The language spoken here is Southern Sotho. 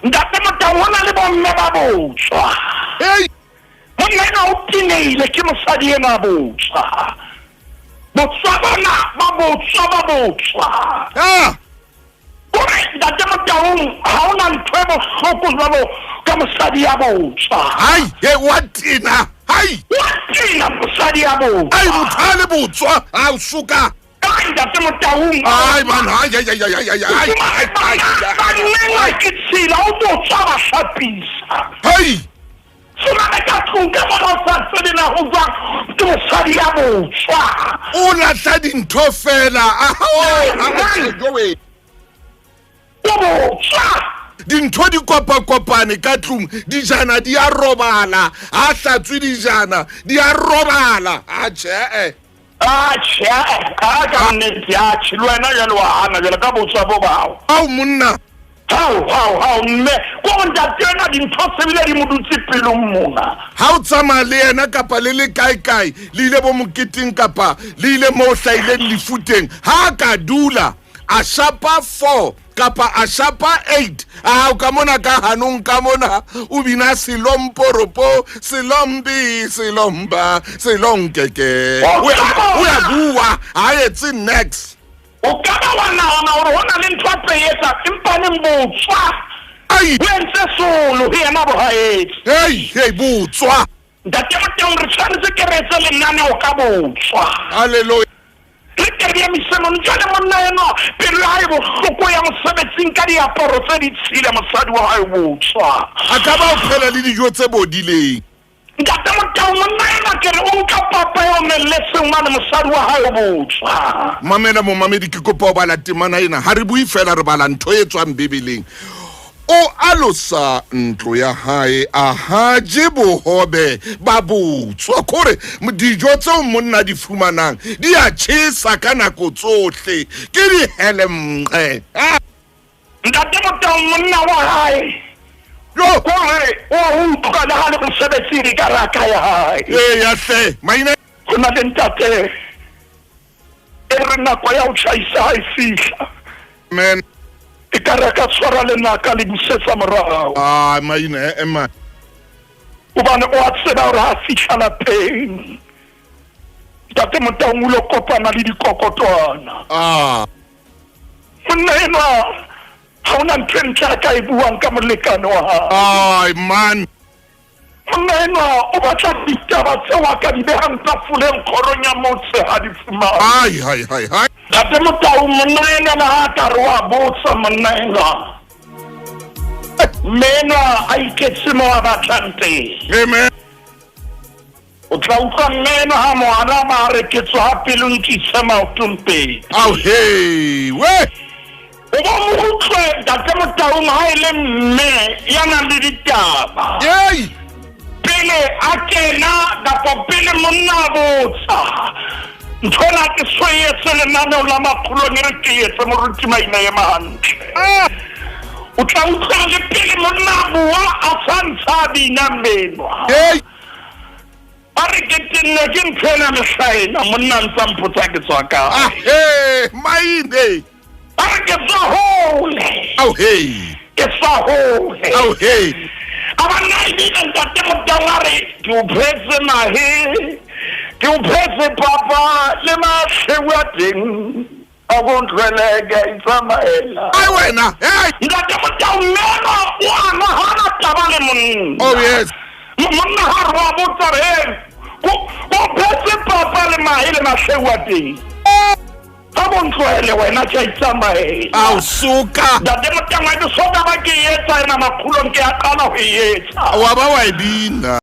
Ntate Motau, ho na le bomme ba botswa. Hei! Monna enwa o tineile ke mosadi enwa botswa. Botswa bona ba botswa ba botswa. Ah! Kore Ntate Motaung ha o na ntho e bohloko jwalo ka mosadi ya botswa. Hai, he wa tena. Hai! Wa tena mosadi ya botswa. Ai motho a le botswa, a o soka. Ai Ntate Motaung. Ai man, ai ai ai ai ai ai ai ai. Banna ke tshila o botswa ba hlapisa. Hei! Fumane ka tlung ka mora o sa tsebe na ho jwang ke mosadi ya botswa. O lahla dintho fela. Ah, O botswa. Dintho di kopakopane ka tlung, dijana di a robala, ha hlatswe dijana, di a robala. A tjhe. Atjhe, a ka nnete, atjhe, le wena jwale wa hana jwale ka botswa bo bao. Ao monna. Hao, hao, hao, mme, ko go ntate ena dintho se bile di mo dutse pelong mona. Ha o tsamaya le yena kapa le le kae kae, le ile bo moketeng kapa le ile mo o hlahileng lefu teng, ha a ka dula a shapa 4 kapa a shapa 8, a ka mona ka hanong ka mona o bina selomporopo, selombi, selomba, selonkeke. O ya bua, ha etse next. O ka ba wa nahana hore ho na le ntho a tlo e etsa, empa neng botswa Ai! bo entse solo ho yena bo ha etse. Hei, hei, botswa. Ntate Motaung, re tshwanetse ke re etse lenaneo ka botswa. Hallelujah. Re ke re emise mono. Jwale monna enwa pelo ya hae bohloko ya mosebetsing ka diaparo tse ditshila, mosadi wa hae botswa. A ka ba o phela le dijo tse bodileng. Ntate Motau, monna enwa ke re o nka papa e omelletseng mane mosadi wa hae o botswa. Mamela momamedi, ke kopa ho bala temana ena. Ha re bue fela, re bala ntho e tswang Bibeleng. O alosa ntlo ya hae, a ha je bohobe ba botswa. Kore dijo tseo monna di fumanang di a tjhesa ka nako tsohle, ke dihelemnqe. Ntate Motau, monna wa hae Yo! kore o a utlwa le ha le mosebetsing e ka raka ya hae. Eya hle, maina. Ho na le ntate e re nako ya ho tjhaisa ha e fihla. Amen. E ka re ka tshwara lenaka le busetsa morao. Ah, maina, eh, man. Hobane o a tseba hore ha fihla lapeng, Ntate Motaung o lo kopana le dikokotwana. Ah. Monna enwa ha hona ntho e ntle a ka e buang ka molekane wa hae. Ai man. Monna enwa o batla ditaba tseo a ka di behang tafoleng kgorong ya motse ha di fumane. Ai hai hai hai. Ntate Motau, monna enwa le ha a ka re wa botsa monna enwa. Mme enwa a iketse mo a batlang teng. Amen. O tla utlwa mme enwa ha mo araba a re ke tswa ha pelo nkise maotong pedi. Ao he we. O bo mo utlwe Ntate Motaung ha e le mme ya nang le ditaba. Yei. Pele a kena kapa pele monna a botsa. Ntho ena ke so e etse lenaneo la makgolong e re ke etse moruti maina ema hantle. Ah. O tla utlwa le pele monna a bua a sa ntsha a bina mmenwa. Yei. A re ke tenne ke ntho ena mehlaena monna a ntsa mpotsa ke tswa kae. Ahe, maine. A re ke tswa hole. Ao he. Ke tswa hole. Ao he. A ba nna ebile Ntate Motaung a re ke o phetse mahe, ke o phetse papa le mahleu a teng. A ko ntlohele ke a itsamaela. Ai wena, hey. Ntate Motau mmeno o a nwa hana taba le monna. Oh yes. Monna ha re wa botsa re hey, ko phetse papa le mahe le mahleu a teng. A bo ntlohele wena ke a itsamaela. Ao soka. Ntate Motau ha ke so ka ba ke e etsa ena makgolong ke a qala ho e etsa. Wa ba wa e bina.